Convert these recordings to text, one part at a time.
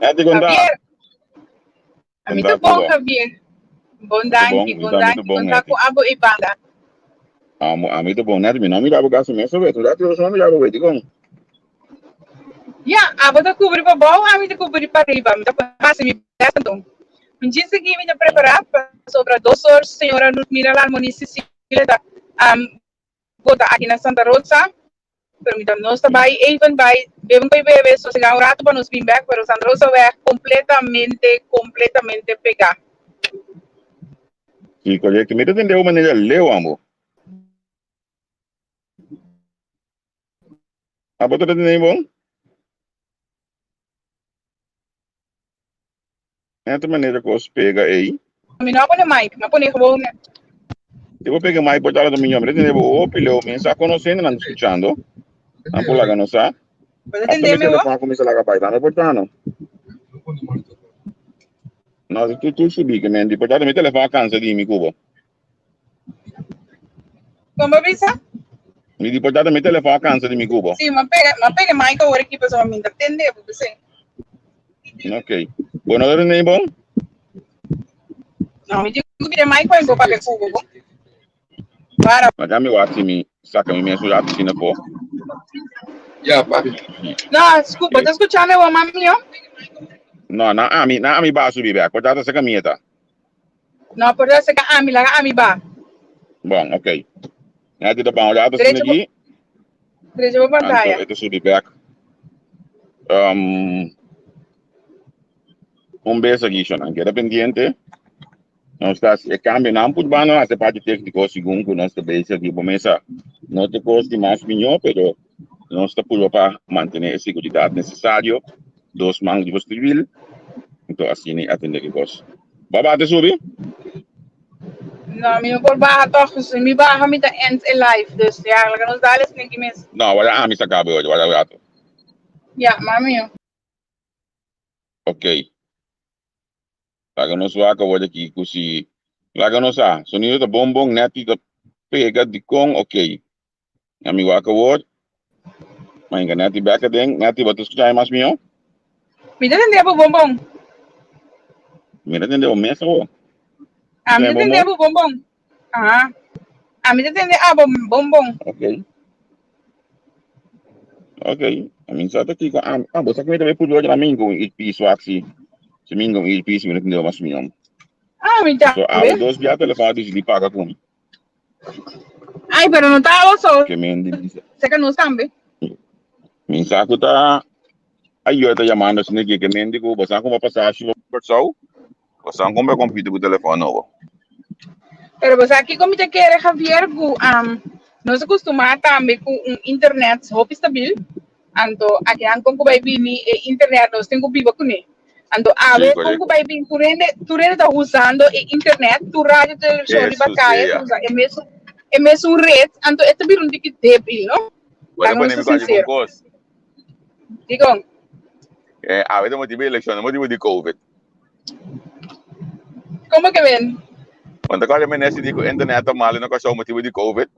Neti kon ta? Javier, a Kon mi ta ta bon, Cuba? Javier. Bon Bo ta bon? danki, Mi bon ta, mi ta danki. bon, Kon ta Neti. ku abo i banda? Amo, ami ta bon, Neti. Mi no mira bo kasi mes awet. Un rato no mira bo awet. Dikon? Ya, abo ta kubri pa bou, ami ta kubri pa riba. Mi ta hasi mi best anto. Mi djis aki mi ta prepará pasobra 2 or señora Ludmila Larmonie Cecilia ta um, vota aki na Santa Rosa. Pero mi ta, nos ta bai even bai bebe un koi bebe, sosegá un rato pa nos bin bek, pero Santa Rosa weg completamente, completamente pegá. Sí, correcto. Mi ta tende un manera leu amo. Abo ta tende bon? Esta manera kos pega ei. Mi no a pone mic, mi a pone gewoon. Si bo pega mic por tala dominio, mi ta tende bo hopi leu. Mi sa conoce nan escuchando. Nan por laga nos sa. Bo ta Hasta tende mi mi wo? telefon a cuminsa laga bai. Dame por tano. No, tu tu subi que men di por tano mi telefon a cansa di mi cubo. Kon bo bisa? Mi di por tano mi telefon a cansa di mi cubo. Sí, mi a pega mic awor aki pasobra mi ta tende bo p'esei. Ok. Bo no ta tende bon? No, mi tin ku bira mic pa mi por papia ku bo. Bo. Para. Laga mi wak si mi saka mi mes un rato asina po. Ya, papi. No, scu, bo ta skucha mi awor, mami yo? No, na ami, na ami ba subi bek. Por tata saka mi eta. No, por ta saka ami, laga ami ba. Bon, ok. Neti ta ban un rato asina Drecha bo, aki. drecha bo Anto pantaya. e ta subi bek. Un bes aki, shonan. Keda pendiente. Nos ta e cambionan put banda na e parte técnico segun ku nos ta bezig aki bo mesa. No te kos di mas miñó, pero nos ta purba pa mantené e seguridat necesario. Dos man riba stuurwiel. Anto asina i atendé ki kos. Bo a bate subi? No, mi no por baha toch. Si mi baha mi ta end e live. Dus ja, laga nos dale sneaky mes. No, wara ami sa kabe hoy, wara rato. Ja, mami yo. Ok. Laga nos wak awor aki ku si laga nos sa. Sonido ta bon bon, neti ta pega dikon, ok. Ami wak awor. Mainga neti bek aden. Neti, bo ta skucha mi mas mihó? Mi ta tende bo bon bon. Mi ta tende bo mes awor. Ami ta tende bo bon bon. Aha. Ami ta tende abo bon bon. Ok. Ok. Ami sa ta kiko. Ah, ah, bo sa ku mi ta bai pudi oja na mingo un earpiece wak si. Si mingo un earpiece mi ta tende bo mas mihó. Ah, mi So awe tambe. dos bia telefon a disidi paga ku mi. Ai, pero no ta abo so. Ke men di bisa. Seka nos tambe. Mi sa ku ta ayo ta yamando asina ke ke men di ku bo sa kuma pasashi pa Kòrsou. Bo sa kumpra computer ku telefon nobo. Pero bo sa kiko mi ta kere Javier ku nos a kustumá tambe ku un internet hopi stabil. Anto akinan kon ku bai bini e internet nos tin ku biba kuné. Anto awe Sí, kon ku korekto. bai bini tur hende tur hende ta usando e internet, tur radio televishon riba Eso kaya sea. ta usa e mesun e mesun red, anto e ta bira un tiki debil, no? Bo ta Laga nos pone ta mi kòrda di bon sinsero. kos. Dikon? Awe ta motibu di elekshon, no motibu di covid. Como que ven? Want dan kan minister di ku internet ta malo na Kòrsou motibu di covid.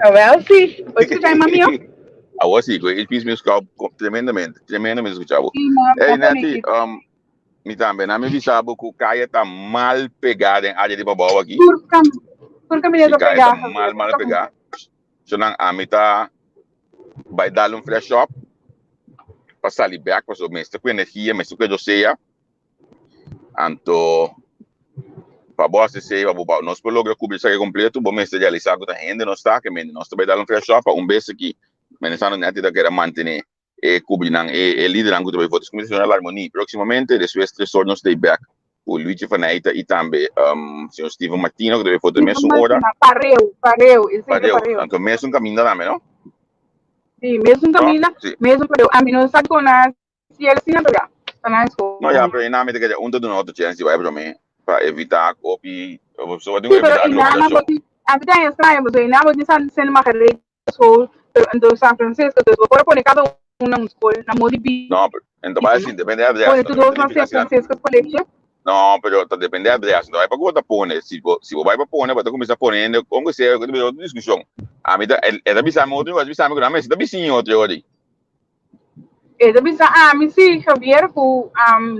Ah, wel sí. Bo escucha mami yo? Awor sí, ku e mi escucha tremendamente, tremendamente escucha bo. Sí, ma, Hey ma pone Nettie, aquí. Mi tambe, na mi bisa bo ku kaya ta mal pegá den área di Pabou aki. Tur caminda Sí, ta kaya pegá, ta Javier. mal, Tur mal caminda. pegá. So nan ami ta bai dal un fresh up pa sali bek pasobra mester ku energia, mester ku e dosea. Anto pa bo hasi esei, pa bo pa nos por logra kubri esaki kompleto, bo mester realisá ku ta hende nos ta, ke mende nos ta bai dal un fresh up pa un bes aki Venezolano nèt ta keda mantené e kubrinan e lidernan ku ta bai vota. Esaki ta Larmonie. Próksimamente despues 3 or nos ta bai bek ku Luigi van Eijten i tambe señor Steven Martino ku ta bai vota Steven mesun ora. Martina, pareu, pareu, esei ta Pareu, pareu. anto mesun kaminda tambe, no? Sí, mesun No? kaminda, Sí. mesun pareu. Ami no sa kon a si el asina, pero ya, ta na No, ya, escoge. pero e mi ta kere un ta duna otro chance di bai promé pa evitá kopi, so bo tin Sí, ku pero evitá e nana aglomeracion. bo tin, ami ta extraño, pasobra e nana bo tin San Sint Margaretha school, pero anto San Francisco, entonces bo por a pone cada un na un school, na modo di No, pero ento bai bisti, así, no? depende de adres, Pone no tur depende dos na nifica San asina. Francisco Colegio. No, pero ta depende de adres, no bai pa ku bo ta pone, si bo bai pa pone, bo ta kuminsá pone hende, kon ku sea, ku ta bira otro diskushon. Ami ta, e ta bisa mi otro, e ta bisa mi ku nan mester ta bisiña otro ora. E ta bisa ami si, Javier, ku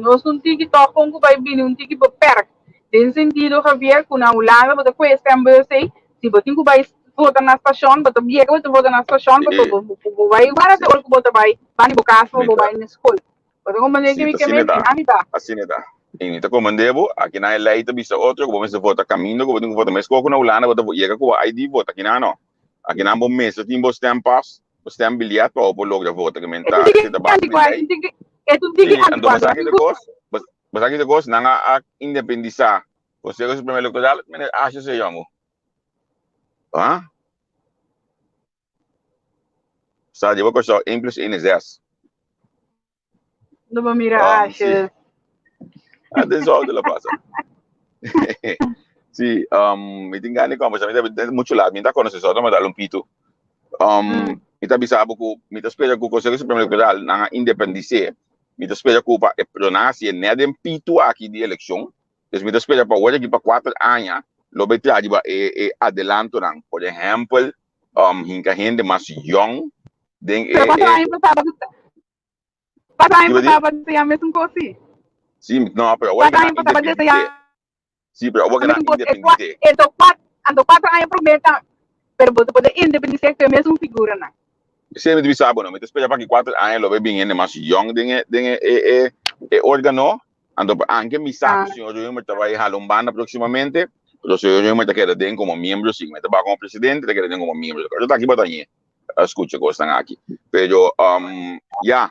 nos un tiki tòg kon ku bai bini un tiki beperk. Den sentido, Javier, ku na Hulanda bo ta kohe stembus ei, si bo tin ku bai vota na stashon, bo ta biega bo ta vota na stashon, pasobra bo bo bai wara te ora ku bo ta bai banda di bo kas pa bo bai na skol. Bo ta komprendé Si, ke mi ta ke asina men? ta. Ami ta. Asina ta. I mi ta komprendé bo, aki nan e lei ta bisa otro ku bo mester vota kaminda ku bo tin ku vota. Meskos ku na Hulanda bo ta yega ku bo ID vota, akinan no. Akinan bo mester tin bo stempas, bo stembiljet pa bo por logra vota. Ke men E ta un tiki esei ta base di antikuá, lei. e un tiki, e un tiki Sí, anto antikuá. bo sa ki ta kos? Bo bo sa ki ta kos? Nan a a independisá Konseho Supremo Elektoral, mene asha se yòmbo. Ah? Sa di bo Kòrsou, één plus één is zes. No bo mira Sí. ashes. Ah, den su auto la pasa. Sí, mi tin gana di conversa, mi ta mucho laat, mi ta conoce su auto, ma dal un pito. Mi ta bisa bo cu mi ta spera cu Conseho Supremo Electoral nan a independise, mi ta spera cu pa e, pero nan a hacié net den pito aki di eleccion, dus mi ta spera pa awor aki pa cuater aña lo bay traha riba e e adelantonan, por ehempel, hinca hende mas yong den e Pero cuanto e aña pasaba cu Cuanto aña Kiba di? pasaba desea mesun cos si? Sí, no, pero awor Cuanto que aña nan pasaba independisé. desea Sí, pero awor que nan mesun cos? E cua, independisé. ento cuat, anto cuatro aña promé ta, pero bo ta por independisé cu e mesun figuranan. Sí, mi ta bisa bo no, mi ta spera pa ki cuatro aña lo bay bin hende mas yong den e den e e e e organo. Anto anke mi sa Ah. cu señor Römer ta bay hala un banda próximamente, pero señor Römer ta keda den como miembro sí. Mi ta baha como presidente, ta keda den como miembro. Yo ta aki bo ta ñe. a scucha cosnan aki. Pero, um, ya,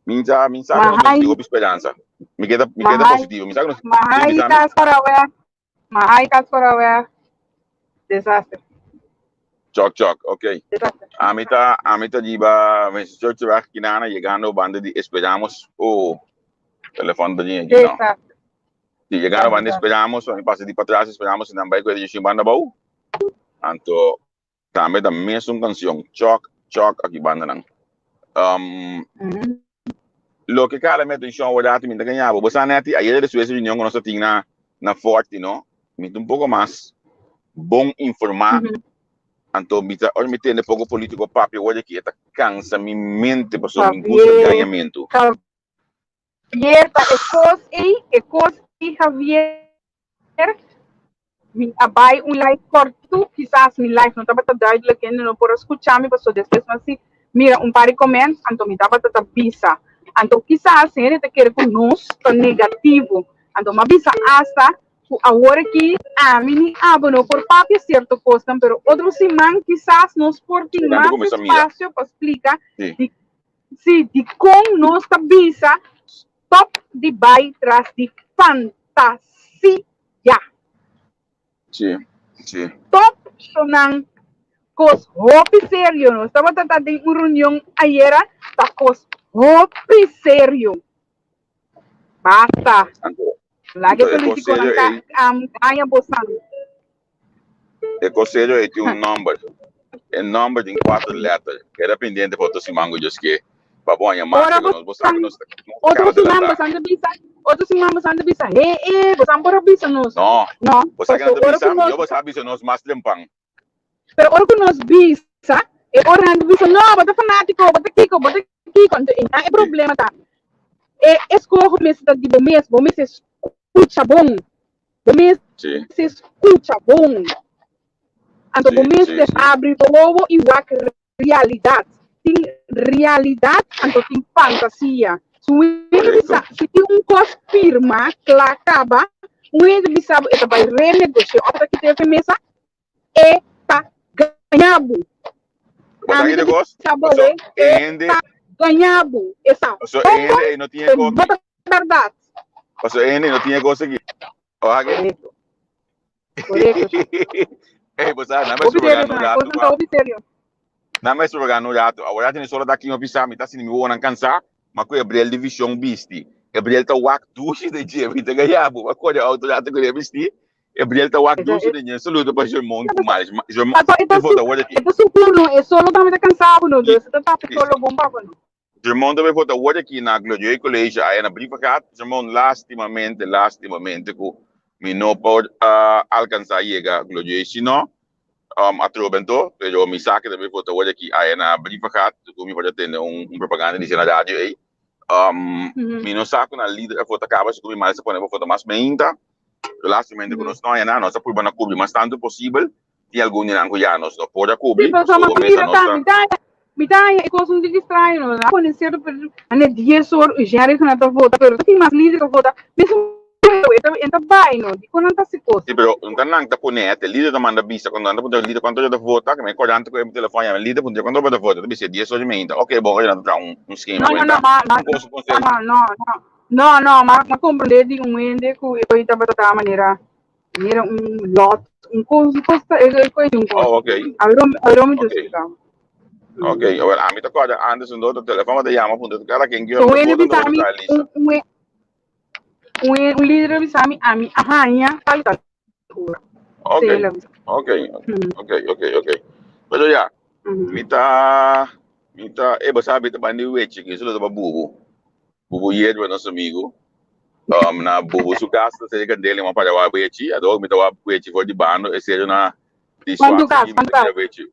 mi sa, mi sa que nos Mahai. tin hopi speransa. Mi keda, mi keda Mahai. positivo. Mi sa que nos, sí, Mahai mi sa, kas para Mahai kas para Desastre. Chok, chok, ok. Desastre. A mi ta, a mi ta riba Churchweg Kinana, llegando banda di Esperamos. Oh, telefon ta aquí, no. Desastre. Sí, llegando banda Esperamos, a mi pasa di pa atrás, Esperamos, y nan bai cu e banda bou. Anto, Tambe ta mesun cancion, chok, chok, aki bandanan. Um, Loke cala mi atencion awor dati mi ta gaña bo. Bo sa neti, ayer despues di reunion cu nos a tin na, na Forti, no? Mi ta un poco mas bon informa. Anto mi ta, ora mi tende poco politico papia awor aki, e ta cansa mi mente pasobra mi gusta Javier, gañamento. Javier, ta e cos ey, e cos ey, Javier, Mi a bai un live kòrtu, kisas mi live no tabata duidelijk, hende no por a skucha mi, pasobra despues mi a si mira un par di comments, anto mi tabata ta bisa. Anto kisas hende ta kere ku nos ta negativo. Anto mi a bisa asta ku awor aki ami ni abo no por papia sierto kosnan, pero otro siman kisas nos por tin Nan ta mas kuminsá mira. espasio pa splika Sí. di si dikon nos ta bisa stop di bai tras di fantasia. Sí, sí. Stop shonan kos hopi serio. Nos tabata ta den un reunion ayera, ta kos hopi serio. Basta. Anto, Laga anto e e kos politiconan serio ka ei, um, gaña bosan. e kos serio ei tin un nomber. E nomber tin cuatro letter. Keda pendiente pa otro siman cu Dios ke. Pa bo haña mas, Ora pero nos bo sa cu bosan, nos, nos ta otro cara siman adelantá. bosan ta bisa, otro siman bosan ta bisa, he e, bosan por a bisa nos. No, No, bo sa ke paso nan ta ora bisa, cu nos, yo bo sa bisa nos mas trempan. pero ora cu nos bisa, e ora nan ta bisa, no, bo ta fanatico, bo ta kiko, bo ta kiko. Anto e nan e problema ta, e escoho mester ta di bo mes, bo mester scucha bon, bo mester Sí. scucha bon. Anto bo Sí, sí, mester sí. abri bo wowo y wak realidad. Tin realidad anto tin fantasia. Si un hende bisa, Correcto. si tin un kos firma, kla kaba, un hende bisa bo e ta bai renegocia of ta kita efe mesa, e ta gaña bo. Bo sa Ami ki ta ta kos? bisa bo Paso e e e hende, ta gaña bo. E sa paso e bon hende bon, ei no tin e pero no koki. ta berdad. Paso e hende no tin e kos aki. Oha ke? Correcto. Correcto. Ey, bo sa, na me Hopi surga serio no na, rato kosnan ta pa. hopi serio. Na me surga no rato. Awor tene solo ta kima pisa, mi ta sinti mi wowonan kansa, ma ku e bril di vision bisti. E bril ta wak dushi den dje, mi ta gaya bo. Ma kore auto rato ku e bisti, e bril ta wak E ta dushi e den dje. Saludo pa Germon ku Maris. Germon, Paso e ta e su vota awor aki. e ta sukuro no, e solo tambe ta kansa bo no, I, dus e ta tapa i, solo bon pa bo no. Germon ta bai vota awor aki na Glorioy College aya na Brievengat. Germon, lastimamente, lastimamente ku mi no por alkansa yega Glorioy, sino. Atrobe anto, pero mi sa ke ta bay vota awor aki aya na Brievengat, ku mi por a tende un propaganda di na radio ei. Mi no sa ku nan lider a vota kaba, si ku mi mal sa pone pa vota mas meinta. Pero lastimamente ku nos no haya nan, nos a purba na kubri mas tantu posibel. Tin algun di nan ku ya nos no por a kubri, Sí, pasobra pasobra mesa mira nos ta. ta, mi ta haya, mi ta haya e kos un tiki straño, no? A pone sierto pero ane dies or Jerry ku nan ta vota, pero ta tin mas lider ku vota. Mesmo e ta bai no, dikon nan ta hasi kos? Sí, pero un ta nan ta pone e lider ta manda bisa cuando nan ta puntra lider cuanto ora ta vota, que me acorda cu e telefon yama lider puntra cuanto ora ta vota, ta bisa dies ora y media, ok bon ora nan ta traha un schema No, no, no, cuenta, ma, ma, un cosa con ser. no, no, no, no, no, ma, ma comprende di un hende ku e koi tabata ta manera, manera un lot, un kos, un kos ta, e koi di un kos. Oh, ok. Awor mi ta Ok. explica. Ok, awor ami ta acorda antes un otro telefon ta yama puntra cada ken ki So ora un ta hende vota, bisa ta mi, traha lista. un, un, un lider a bisa mi, ami a haña tal tal ora. Ok, Sí, el a bisa. ok, ok, ok, ok. Pero ya, mi ta, mi ta, eh, bo sabi, ta bandi wechi, que eso lo taba bubu. Bubu Yedwa, nos amigo. Na bubu su casa, se candela, ma para wa wechi, ado mi ta wa wechi for di bando, e serio na di Cuánto swak, cas, mi cuánto ta cas? mira wechi.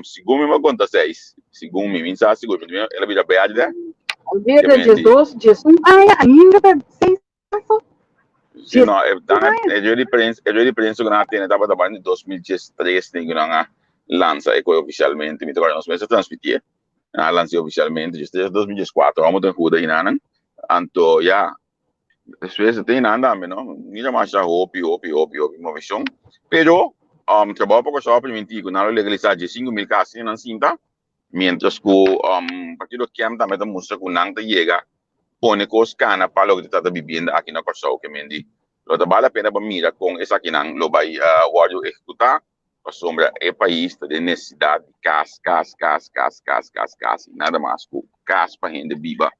Segun mi ma konta seis. Segun mi, mi sa sigur, mi el a bira berde. Alweer de 12, 11 aña, ainda ta seis paso. Si no, e dan e dje di prensa, e dje di prensa ku nan a tene tabata banda di 2013 den ku nan a lansa e koi ofisialmente. Mi ta kòrda nos mes a transmitié. Nan a lans'é ofisialmente 13, 2014, amo ta huda hinanan. Anto ya, Despues e tin nan tambe no. Mira masha hopi hopi hopi hopi moveshon. Pero um, trabou pa Kòrsou a permití ku nan lo legalisá 15,000 kas sin nan sinta, miéntras ku um, partido KEM tambe ta mustra ku nan ta yega pone kos kana pa loke ta trata bibienda aki na Kòrsou. Ke men di lo ta bale la pena pa mira kon esakinan lo bai uh, wòrdu ehekutá, pasobra e pais ta den nesesidat di kas, kas, kas, kas, kas, kas, kas, i nada mas ku kas pa hende biba.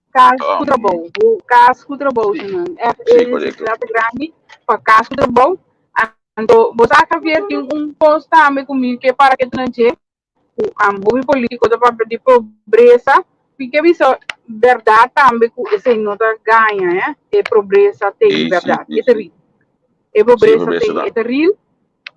Kas ku trabou. Kas ku trabou, señor. Echt Sí, e correcto. necesidad grandi pa kas ku trabou. Anto, bo sa Javier, tin un kos tambe ku mi ke para ke nan dje, ku hopi politiko ta papia di pobresa. Mi ke bisa bèrdat tambe ku esei no ta gaña, eh. E pobresa te Sí, sí, bèrdat, sí, e ta sí. real. E Sí, pobresa pobresa te ta. e ta real,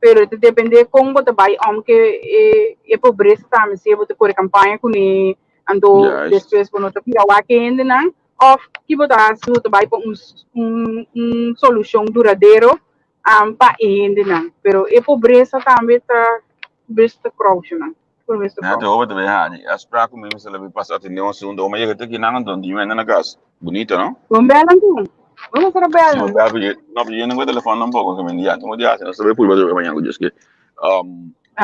pero e ta depende kon bo ta bai om ke e e pobresa tambe si bo ta kore kampaña kuné, anto Juist. despues bo no ta bira wak e hendenan, òf ki bo ta hasi bo ta bai pa un un un solushon duradero pa e hendenan. Pero e pobresa tambe ta pobresa ta krousha nan, pobresa ta Na te krousha. hopi ta bay hani. Afspraak ku mi mester labi pasa atende un asunto. Oma yega te kinan anto di wende na kas. Bunita no? Bon bel anto. Bon mester a Si bel. bo bel pero no pero yo no tengo telefon tampoco que men ya tengo di hasi no sabe pulba dor mañana ku Dios ke. A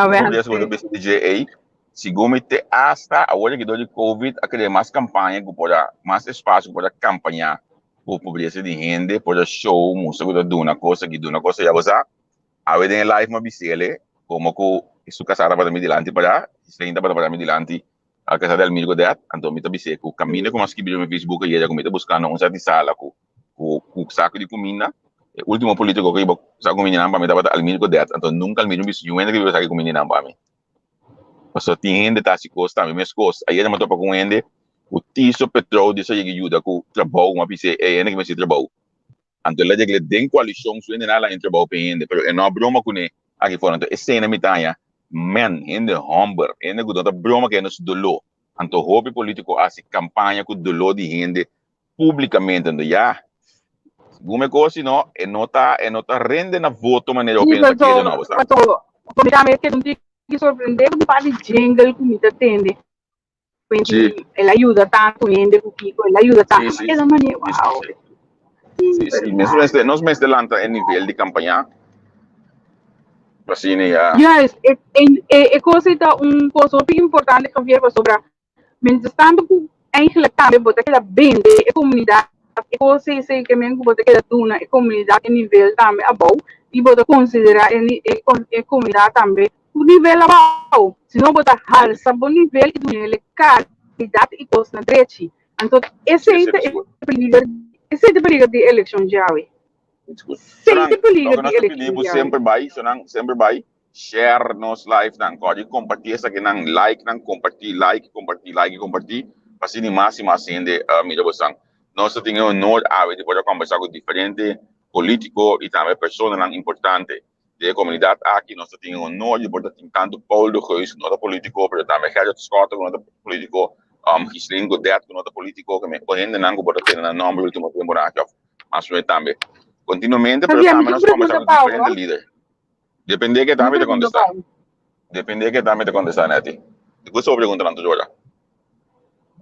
Un ver, pobresa ku ta sí. bisa di dje ei. Segun mi te hasta awor ki dor di covid a krea mas kampaña ku por a mas espasio ku por a kampaña ku pobresa di hende por a show mustra ku ta duna kos aki duna kos aya bo sa. Awe den e live mi a bis'ele komo ku su kasá tabata mi dilanti para Gislaine tabata para mi dilanti a kasá di Almir Godet anto mi ta bis'é ku kaminda ku mi a skibi riba mi Facebook ayera ku mi ta buskando un sèt di sala ku ku ku saku di kuminda e ultimo politiko ku a hiba saku kumindanan pa mi tabata Almir Godet anto nunka Almir no bisa niun hende ku hiba saku kumindanan pa mi pasobra tin hende ta hasi kos tambe meskos ayera mi a topa ku un hende ku Tiso Petrou di sa yega yuda ku trabou mi a bis'é e hende ku mester trabou. Anto el a djeg'e den koalishon su hende nan a laña trabou pa e hende, pero e no a broma kuné aki for. Anto esei mi ta haña, men, hende hòmber, hende ku no ta broma ku hende su doló. Anto hopi polítiko a hasi kampaña ku doló di hende públikamente. Anto ya, segun mi kos si no, e no ta, e no ta rende na voto manera Sí, hopi hende ta paso, kere no, bo sa. paso, mi tambe keda un tiki sorprendé ku un par di jingle ku mi ta tende. Sí. El a yuda tantu hende ku kiko, el a yuda tantu. Sí, sí. Esa manera, Sí, sí, wow. sí. Sí, sí. Nos mester, nos mester lanta e nivel di campaña. Asina ya. Juist, e, e, e, e cosa ta un cosa hopi importante, Javier, pasobra mientras tanto ku eigenlijk tambe bo ta keda bende e comunidad, e cosa esei ke men ku bo ta keda duna e comunidad e nivel tambe abou, i bo ta considera e, e, e comunidad tambe Ku nivel abou, sino bo ta halsa bo nivel i dun'el e kalidat i kosnan drechi. Anto esei ta e peliger, esei ta e peliger di elekshon djawe. Esei ta e peliger di elekshon djawe. Semper bai, sonan, semper bai share nos live nan, kòrda di kompartí esakinan, like nan, kompartí, like, kompartí, like i kompartí, pa asina mas i mas hende mira bosan. Nos ta tin e honor awe di por a kombersá ku diferente polítiko i tambe personanan importante. Den e komunidat aki nos ta tin e honor di por ta tin tantu Paul de Geus ku no ta polítiko, pero tambe Gerrit Schotte ku no ta polítiko, Ghislaine Godet ku no ta polítiko, ku e hendenan ku por ta tene nan nòmber último temponan aki òf mas o menos tambe kontinuamente, pero Javier, mi tambe tin nos kombersá pregunta ku pa bo. diferente lider. Depende ke Mi tambe ta pregunta kontestá. pa bo. Depende ke tambe ta kontestá, Netty. Di ku sobre preguntanan tur ora.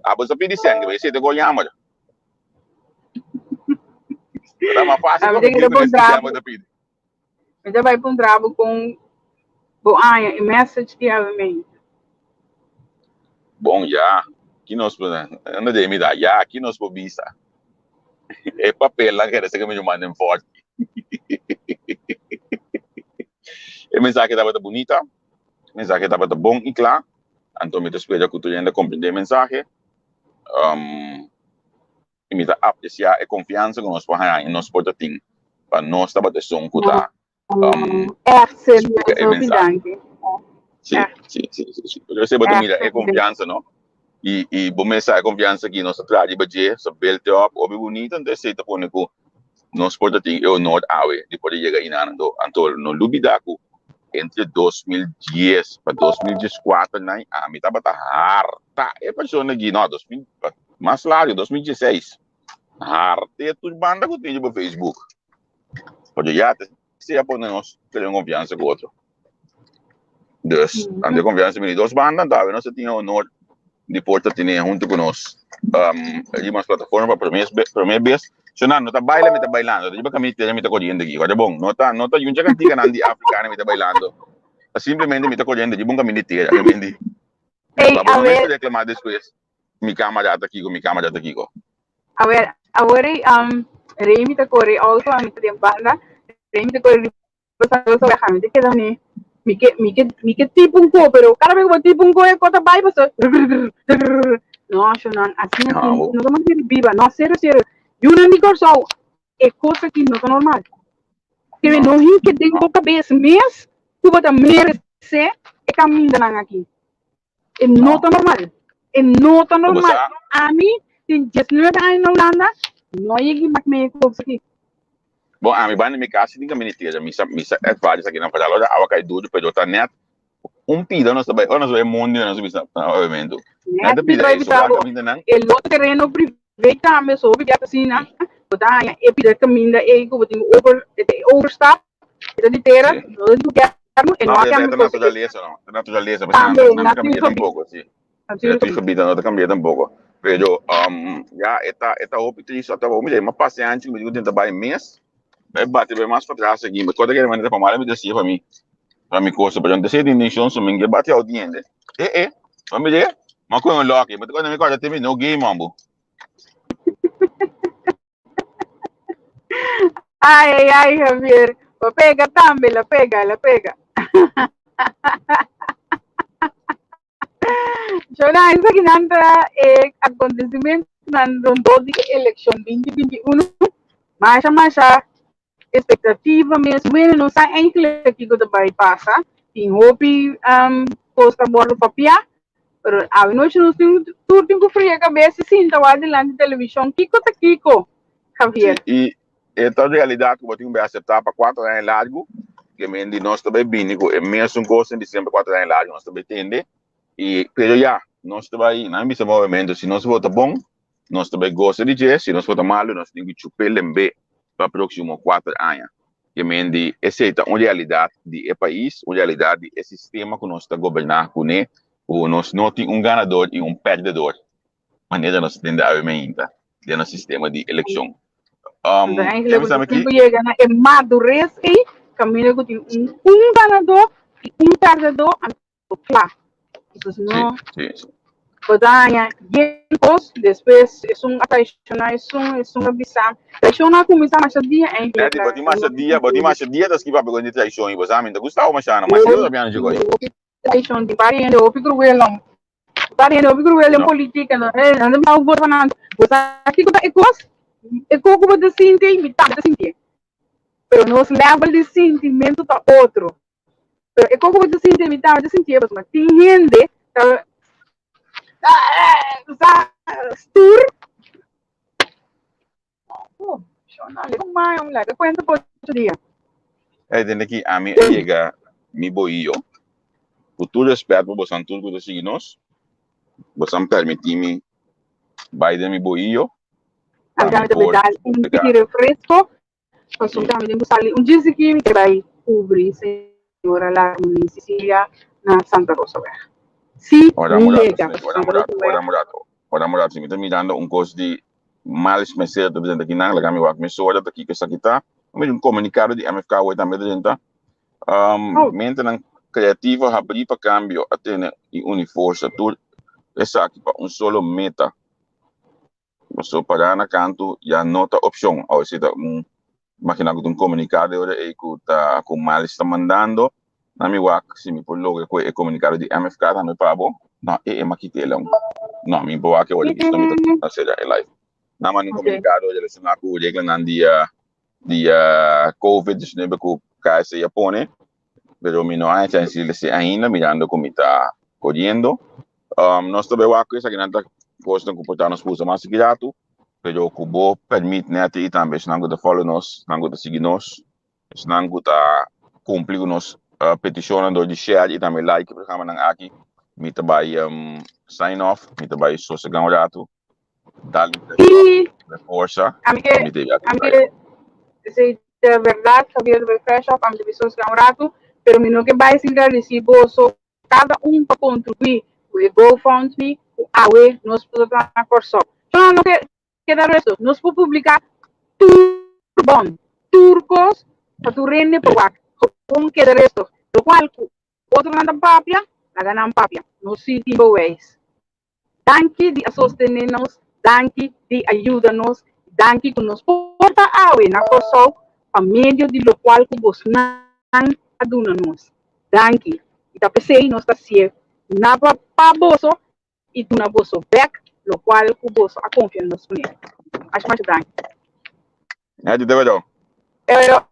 Abo sa pidi sèn, ke esei ta gol yammer. Ta mas fácil Ah, mi pa ta pidi kere ku nes puntra sèn bo. bo ta pidi. Mi ta bai puntra bo kon bo haña e message di awe. Bon, ya. Ki nos por, anda de mi da, ya, ki nos por bisa. E papelnan kere ser ku mi manda en forti. E mensahe tabata bunita, e mensahe tabata bon i kla. Anto mi ta spera ku tur hende a komprendé e mensahe. Um, i mi ta apresiá e konfiansa ku nos por haña i nos por ta tin pa nos tabata esun ku ta um, Echt splika serioso, e hopi mensahe. danki. Sí, Echt. sí, sí, sí, sí. Pero esei bo ta mira Echt e konfiansa, no? I, i bo mes sa e konfiansa ki nos ta traha riba dje, sa build up, hopi bunita, anto esei ta pone ku nos por ta tin e honor awe di por a yega einan. Anto, anto no lubida ku entre 2010 pa 2014 nan ami tabata harta e persona aki, no, 2000, mas largo, 2016, harta e tur banda ku tin riba Facebook. Pasobra ya te sea pone nos kere konfiansa ku otro. Dus, anto e konfiansa bini dos banda, anto awe nos a tin e honor di por ta tene huntu ku nos um, riba nos plataforma pa prome, prome bes. So nan, no ta baila, mi ta bailando. Riba kaminda tera mi ta koriendo aki. Wak bon, no ta, no ta yuncha kantikanan di afrikano mi ta bailando. Ta simplemente mi ta koriendo riba un kaminda di tera. Kaminda di. Ey, Pa bo a no mester ver, reklamá despues, mi kama ta kiko, mi kama ta kiko. A ver, awor ei, um, Remy ta kore auto, ami ta den banda. Remy ta kore riba mi ta keda ni mi ke mi ke mi ke tipo un ko, pero cada vez ku bo tipo un ko e ko ta bai paso no, shonan, asina Ah, ki bo. no ta manera biba, no, serio serio. Yunan di Kòrsou, e kos aki no ta normal. Ke No. no hinke den bo kabes mes ku bo ta meresé e kamindanan aki. E no No. ta normal. E no ta Bo normal. sa, Ami tin 19 aña na Hulanda, no a yega mak mee kos aki. Bon, ami banda mi kas tin kaminda tera. Mi sa, mi sa et varios aki na Fadal. Ora awa kai duro, pero ta net un pida nos ta bai, ora nos bai mondi nos bisa, obviamente. Net Net a mi pida bai ei, bisa sobra bo, kaminda nan. e lo tereno privé tambe, so hopi biaha asina, bo ta haña e pida kaminda ei ku bo tin ku over, e ta e overstap, e ta di tera, Sí. no ta di gobièrnu, e No, no a pero kambia ta kos aki. naturalesa, no. Ta naturalesa, pues nan Tambe, nan ta kambia natuur tampoco, sí. Natuurlijk. Natuur gebied no ta kambia tampoco. Pero, um, ja, e ta, e ta hopi triste, ta hopi, mira, mas pase anchi, mi digo, tenta bai mes, bai bate bai mas patras aki, mi kota kere manera pa mala mi decía pa mi, pa mi cosa, pero antes de intención, so mi bate au diende. Eh, eh, ma mire, ma con un lock, ma te cuando mi kota te mi no game, mambo. Ay, ay, ay, Javier. La pega tambe, la pega, la pega. Shona, esakinan ta e acontecimentonan rondó di e eleccion 2021. Masha, masha expectativa mes. Bueno, no sa eigenlijk kiko ta bai pasa. Tin hopi um, kos ta wordo papiá. Pero awenochi nos tin tur tin ku fria kabes i sinta wak dilanti televishon. Kiko ta kiko, Javier? Sí, i e ta realidat ku bo tin ku bai aseptá pa kuater aña largu, ke men di nos ta bai bini ku e mesun kos di semper kuater aña largu nos ta bai tende. I pero ya, nos ta bai, nan bisa movementu, si nos vota bon, nos ta bai gosa di dje, si nos vota malu, nos tin ku chup'é lemb'é pa próksimo kuater aña. Ke men di esei ta un realidat di e pais, un realidat di e sistema ku nos ta goberná kuné, ku nos no tin un ganador i un pèrdedor, manera nos ta tende awe meinta den nos sistema di elekshon. Um, eigenlijk ku tin ku yega na e madurez ei, kaminda ku tin un, un ganador i un pèrdedor, anto kla. Entonces no Sí, sí, sí. bo ta haña yen kos, despues esun a traishoná esun, esun a bisa. Traishon a kuminsá masha dia eigenlijk. Neti, bo tin masha dia, bo tin masha dia ta skiba papia di traishon i bo sa mi ta gusta bo masha na, masha dia ta piano chikoi. Traishon di pari hende hopi cruel no. Pari hende hopi cruel den No. politica no. Eh, nan ta bisa bo pa nan. Bo sa kiko ta e kos? E kos ku bo ta sinti, mi tambe ta sintié. Pero nos level di sintimentu ta otro. Pero e koko bo ta sinti, mi tambe ta sintié, pasobra tin hende ta sa stuur. Oh, shona, le un mai, un laga cuenta por otro dia. Ey, tende aki ami a yega mi boiyo. Ku tur respet pa bosan tur ku ta sigui nos, bosan permití mi bai den mi boiyo pa Ami mi tambe ta por dal un sosegá. tiki refresco, pasobra mi tin ku sali un djis aki mi ke bai kubri señora Larmony Cecilia na Santa Rosaweg. Si Ora mi un rato, yega Snake, ora Santa un rato, Rosaweg. ora un rato, ora un rato. Si mi ta mirando un kos di Miles mester ta drenta kinan, laga mi wak mesora ta kiko esaki ta. Mi mira un komunikado di MFK awe tambe ta drenta. Oh. Mentenan kreativo habrí pa kambio a tene i uni forsa tur esaki pa un solo meta. Paso pará na kantu ya no ta opshon. Awe si ta un imagina ku ta un komunikado e ora ei ku ta ku Miles ta mandando. Na mi wak si mi por logra ku e komunikado di MFK tambe pa bo. No, e e makit'e lon. No, mi por wak e ora ki mi ta sera e live. Na manda un komunikado relashoná ku reglanan di di COVID-19 ku KSA a pone, pero mi no a haña chance di lese ainda mirando ku mi ta koriendo. Nos ta bai wak ku esakinan ta kosnan ku por ta nos usa mas gratu, pero ku bo permit nèt i tambe esnan ku ta follow nos, esnan ku ta sigui nos, Esnan ku ta kumpli ku nos petishonnan dor di share i tambe like e programanan aki, mi ta bai sign off, mi ta bai sosegá un ratu, dal mi fresh up, mi forsa, Ami ke, mi ta yega ami ke esei ta bèrdat, Javier ta bai fresh up, ami ta bai sosegá un ratu, pero mi no ke bai sin gradisí boso kada un pa kontribuí ku e GoFundMe ku awe nos por ta na Kòrsou. Shon nan no ke Keda resto, nos por publica tur bon, tur cos pa tur hende por wak. Gewoon keda resto. Locual cu otronan ta papia, laga nan papia. Nos si tin bewijs. Danki di a sostene nos, danki di a yuda nos, danki cu nos por ta awe na Corsou pa medio di locual cu bosnan a duna nos. Danki. Y ta p'esey nos ta hacié na pa boso i duna boso bek lokual ku boso a konfia nos kuné. Masha masha danki. Nèt di te wero. Te wero.